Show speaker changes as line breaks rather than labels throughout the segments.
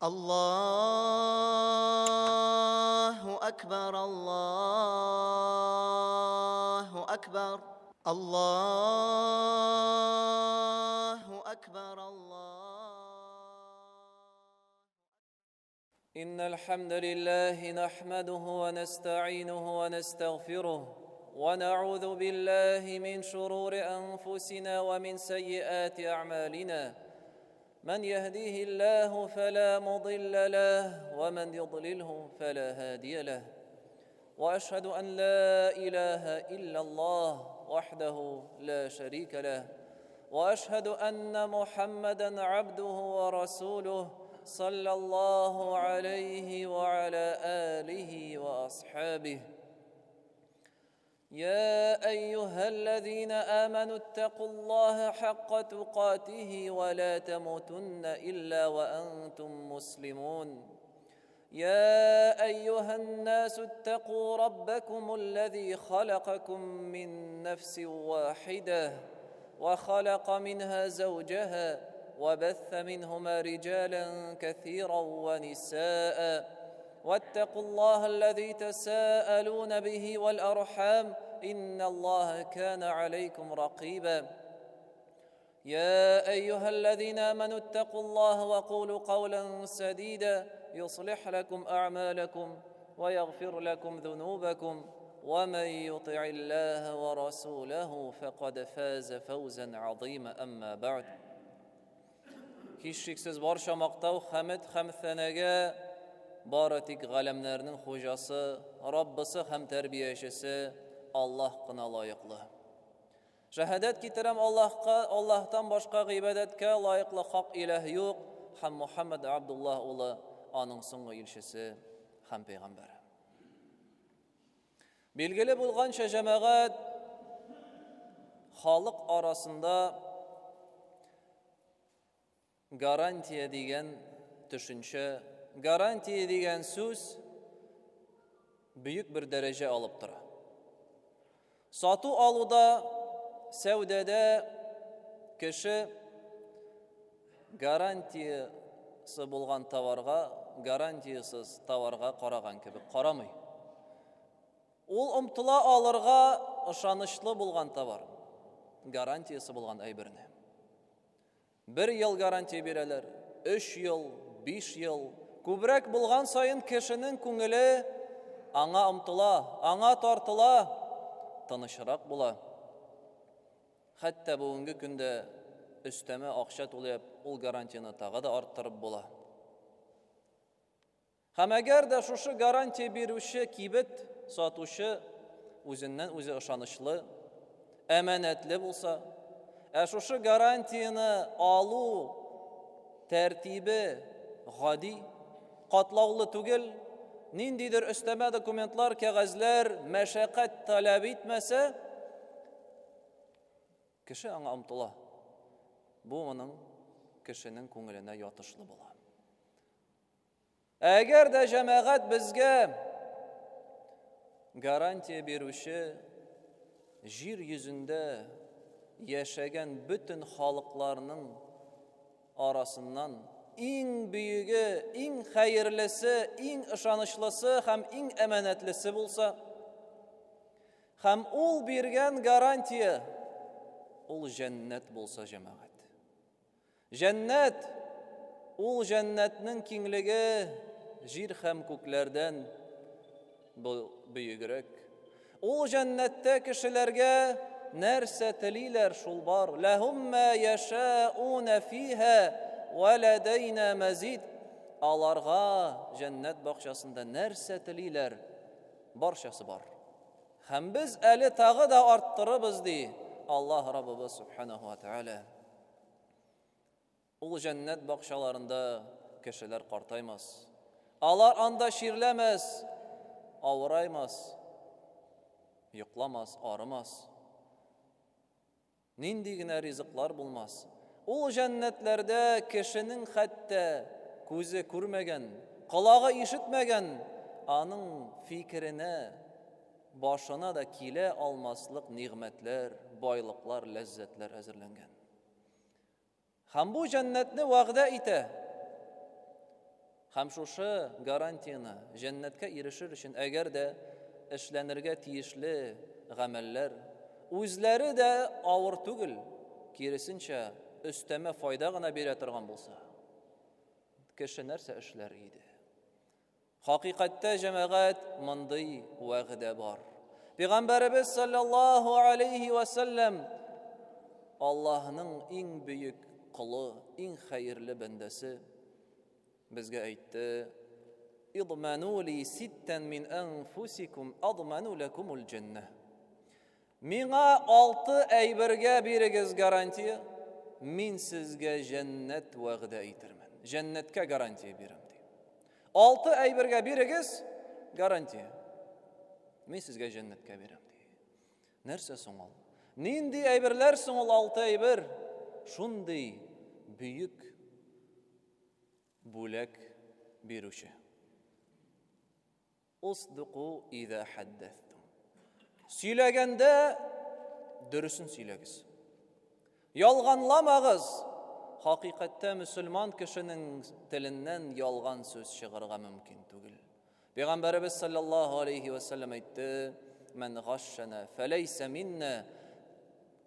Аллаһу әкбәр, Аллаһу әкбәр, Аллаһу әкбәр, Аллаһу.
إن الحمد لله نحمده ونستعينه ونستغفره ونعوذ بالله من شرور أنفسنا ومن سيئات أعمالنا من يهديه الله فلا مضل له ومن يضلله فلا هادي له واشهد ان لا اله الا الله وحده لا شريك له واشهد ان محمدا عبده ورسوله صلى الله عليه وعلى اله واصحابه يا ايها الذين امنوا اتقوا الله حق تقاته ولا تموتن الا وانتم مسلمون يا ايها الناس اتقوا ربكم الذي خلقكم من نفس واحده وخلق منها زوجها وبث منهما رجالا كثيرا ونساء واتقوا الله الذي تساءلون به والارحام ان الله كان عليكم رقيبا يا ايها الذين امنوا اتقوا الله وقولوا قولا سديدا يصلح لكم اعمالكم ويغفر لكم ذنوبكم ومن يطع الله ورسوله فقد فاز فوزا عظيما اما بعد Һичшиксез барча мактау, хәмед һәм сәнәгә бары тик галәмнәрнең хуҗасы, Раббысы һәм тәрбиячесе Аллаһ кына лаеклы. Шәһадәт китерәм Аллаһка, Аллаһтан башка гыйбадәткә лаеклы хак иләһ юк һәм Мухаммад Абдуллаһ улы аның соңгы илчесе һәм пәйгамбәре. Билгеле булганча, җәмәгать халык арасында гарантия дигән төшенчә, гарантия дигән сүз бөек бер дәрәҗә алып тора. Сату алуда, сәүдәдә кеше гарантиясе булган товарга, гарантиясез товарга караган кебек карамый. Ул омтыла алырга ышанычлы булган товар, гарантиясе булган әйберне. Бер ел гарантия бирәләр, өч ел, биш ел. Күбрәк булган саен кешенең күңеле аңа омтыла, аңа тартыла, тынычрак була. Хәтта бүгенге көндә өстәмә акча түләп, ул гарантияне тагы да арттырып була. Һәм әгәр дә шушы гарантия бирүче кибет сатучы үзеннән үзе ышанычлы, әманәтле булса, ә шушы гарантияне алу тәртибе гади, катлаулы түгел, ниндидер өстәмә документлар, кәгазьләр, мәшәкать таләп итмәсә, Кеше аңа омтыла. Бу моның кешенең күңеленә ятышлы була. Әгәр дә җәмәгать безгә гарантия бирүче җир йөзендә яшәгән бөтен халыкларның арасыннан иң бөеге, иң хәерлесе, иң ышанычлысы һәм иң әманәтлесе булса, Һәм ул биргән гарантия, ул җәннәт булса җәмәгать. Җәннәт, ул җәннәтнең киңлеге җир һәм күкләрдән бөегрәк. Ул җәннәттә кешеләргә нәрсә телиләр, шул бар. Ләһум ма яшәуна фиһа ва ләдәйна мазид. Аларга җәннәт бакчасында нәрсә телиләр, барчасы бар. Һәм без әле тагы да арттырыбыз, ди Аллаһ Раббыбыз Субханаху ва Тааля. Ул җәннәт бакчаларында кешеләр картаймас. Алар анда чирләмәс, авыраймас, йокламас, арымас. Нинди генә ризыклар булмас. Ул җәннәтләрдә кешенең хәтта күзе күрмәгән, колагы ишетмәгән, аның фикеренә, башына да килә алмаслык нигъмәтләр, байлыклар, ләззәтләр әзерләнгән. Һәм бу җәннәтне вәгъдә итә. Һәм шушы гарантияне җәннәткә ирешер өчен әгәр дә эшләнергә тиешле гамәлләр үзләре дә авыр түгел, киресенчә, өстәмә файда гына бирә торган булса, кеше нәрсә эшләр иде? Хакыйкатьтә, җәмәгать, мондый вәгъдә бар. Пәйгамбәребез саллаллаһу алейхи ва саллям Аллаһның иң бөек колы, иң хәерле бәндәсе безгә әйтте: "Идману ли ситтән мин анфусикум адману лакумул җәннә." Миңа алты әйбергә бирегез гарантия, мин сезгә җәннәт вәгъдә итермен. Җәннәткә гарантия бирәм, ди. Алты әйбергә бирегез гарантия. Мин сезгә җәннәткә бирәм, ди. Нәрсә соң ул? Нинди әйберләр соң ул алты әйбер? Шундый бөек бүләк бирүче. Усдуку иза хәддәстум. Сөйләгәндә дөресен сөйләгез. Ялганламагыз. Хакыйкатьтә мөселман кешенең теленнән ялган сүз чыгарга мөмкин түгел. Пәйгамбәребез саллаллаһу алейхи ва саллям әйтте: "Мән гашшана фәләйсә минна."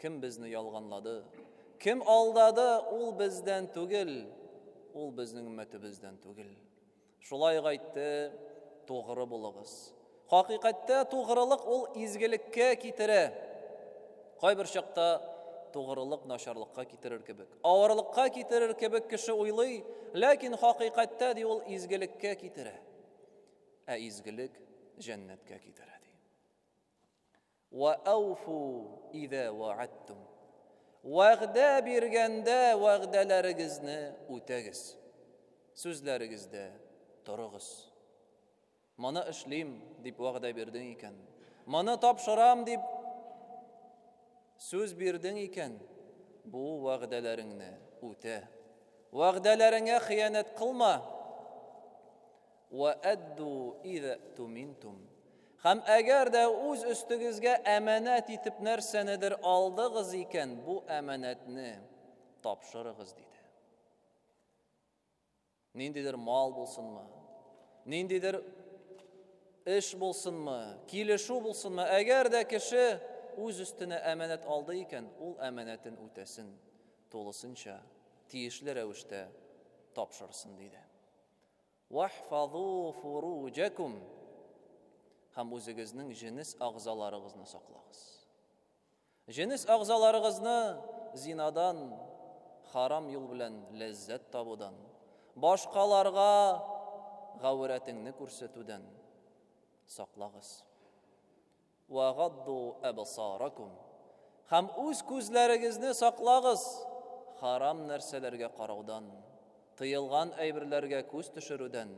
Кем безне ялганлады? Кем алдады, ул бездән түгел. Ул безнең өммәтебездән түгел. Шулай ук әйтте, тугры булыгыз. Хакыйкатьтә тугрылык ул изгелеккә китерә. Кайбер чакта тугрылык начарлыкка китерер кебек, авырлыкка китерер кебек кеше уйлый, ләкин хакыйкатьтә ди ул изгелеккә китерә. Ә изгелек җәннәткә китерә ди. Вә әүфу изә вәгадтум. Вәгъдә биргәндә вәгъдәләрегезне үтәгез. Сүзләрегездә торыгыз. Моны эшлим дип вәгъдә бирдең икән, моны тапшырам дип сүз бирдең икән, бу вәгъдәләреңне үтә. Вәгъдәләреңә хыянәт кылма. Вә әдду изә туминтум. Һәм әгәр дә үз өстегезгә әманәт итеп нәрсәнедер алдыгыз икән, бу әманәтне тапшырыгыз, диде. Ниндидер мал булсынмы, ниндидер эш булсынмы, килешү булсынмы, әгәр дә кеше үз өстенә әманәт алды икән, ул әманәтен үтәсен, тулысынча, тиешле рәвештә тапшырсын, диде. Вахфазу фуруҗакум һәм үзегезнең җенес агъзаларыгызны саклагыз. Җенес агъзаларыгызны зинадан, харам юл белән ләззәт табудан, башкаларга гаурәтеңне күрсәтүдән саклагыз. Вә гадду әбсаракум. Һәм үз күзләрегезне саклагыз харам нәрсәләргә караудан, тыелган әйберләргә күз төшерүдән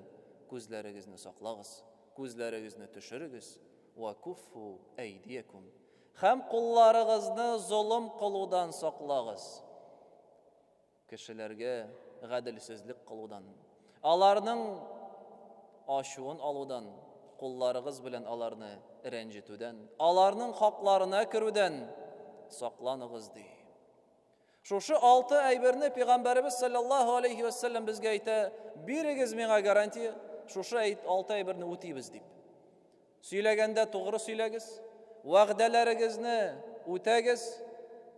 күзләрегезне саклагыз, күзләрегезне төшерегез. Вә куффу әйдиякум. Һәм кулларыгызны золым кылудан саклагыз. Кешеләргә гаделсезлек кылудан, аларның ачуын алудан, кулларыгыз белән аларны рәнҗетүдән, аларның хакларына керүдән сакланыгыз, ди. Шушы алты әйберне пәйгамбәребез саллаллаһу алейхи вәссәлам безгә әйтә, бирегез миңа гарантия, шушы алты әйберне үтибез дип. Сөйләгәндә тугры сөйләгез, вәгъдәләрегезне үтәгез,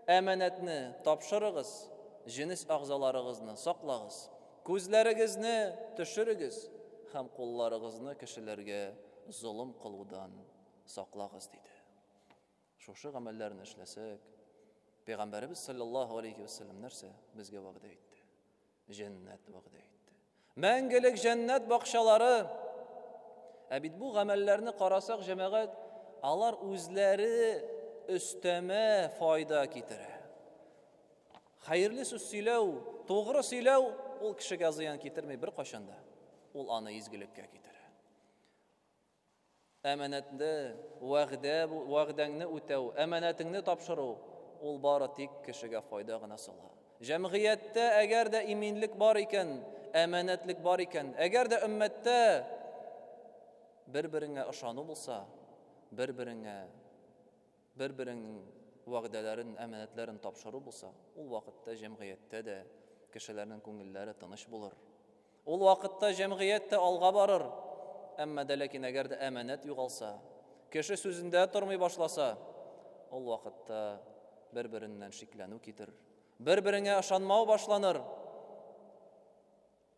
әманәтне тапшырыгыз, җенес әгъзаларыгызны саклагыз, күзләрегезне төшерегез һәм кулларыгызны кешеләргә золым кылудан саклагыз, диде. Шушы гамәлләрне эшләсәк, Пәйгамбәребез саллаллаһу алейхи вәсәлләм нәрсә безгә вәгъдә итте? Җәннәт вәгъдә итте. Мәңгелек җәннәт бакчалары. Ә бит бу гамәлләрне карасак, җәмәгать, алар үзләре өстәмә файда китерә. Хәерле сүз сөйләү, тугры сөйләү ул кешегә зыян китерми беркайчан да. Ул аны изгелеккә китерә. Әманәтне, вәгъдә, вәгъдәңне үтәү, әманәтеңне тапшыру, ул бары тик кешегә файда гына сала. Җәмгыятьтә әгәр дә иминлек бар икән, әманәтлек бар икән, әгәр дә өммәттә бер-береңә ышану булса, бер-береңә бер-береңнең вәгъдәләрен, әманәтләрен тапшыру булса, ул вакытта җәмгыятьтә дә кешеләрнең күңелләре тыныч булыр. Ул вакытта җәмгыять тә алга барыр. Әмма дә ләкин әгәр дә әманәт югалса, кеше сүзендә тормый башласа, ул вакытта бер-береннән шикләнү китер. Бер-береңә ышанмау башланыр.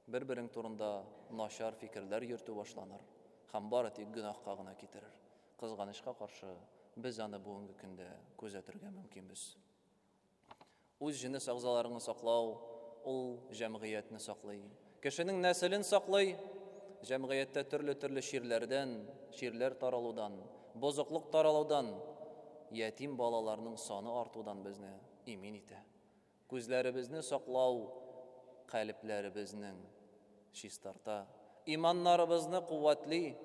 Бер-берең турында начар фикерләр йөртү башланыр һәм бары тик гөнаһка гына китерер. Кызганычка каршы, без аны бүгенге көндә күзәтергә мөмкинбез. Үз җенес әгъзаларыңны саклау ул җәмгыятьне саклый. Кешенең нәселен саклый, җәмгыятьтә төрле-төрле чирләрдән, чирләр таралудан, бозыклык таралудан, ятим балаларның саны артудан безне имин итә. Күзләребезне саклау калебләребезнең чистарта, иманнарыбызны куәтли,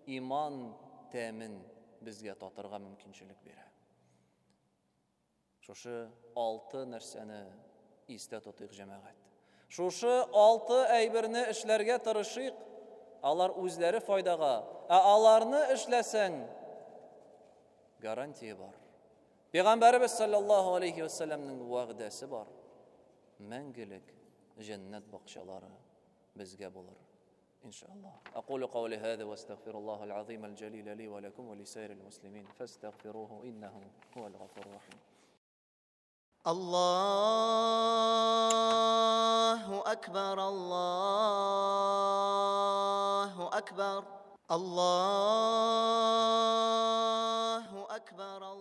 иман тәмен безгә татырга мөмкинчелек бирә. Шушы алты нәрсәне истә тотыйк, җәмәгать. Шушы алты әйберне эшләргә тырышыйк, алар үзләре файдага, ә аларны эшләсәң, гарантия бар. Пәйгамбәребез саллаллаһу алейхи вәсәләмнең вәгъдәсе бар. Мәңгелек җәннәт бакчалары безгә булыр. Иншаллаһ. Акулу каули һаза ва астагфируллаһ аль-азим аль-җалил ли ва лакум ва лисаирил муслимин фастагфируһу иннаху хуал гафурur рахим.
Аллаһу акбар, Аллаһу акбар, Аллаһу акбар.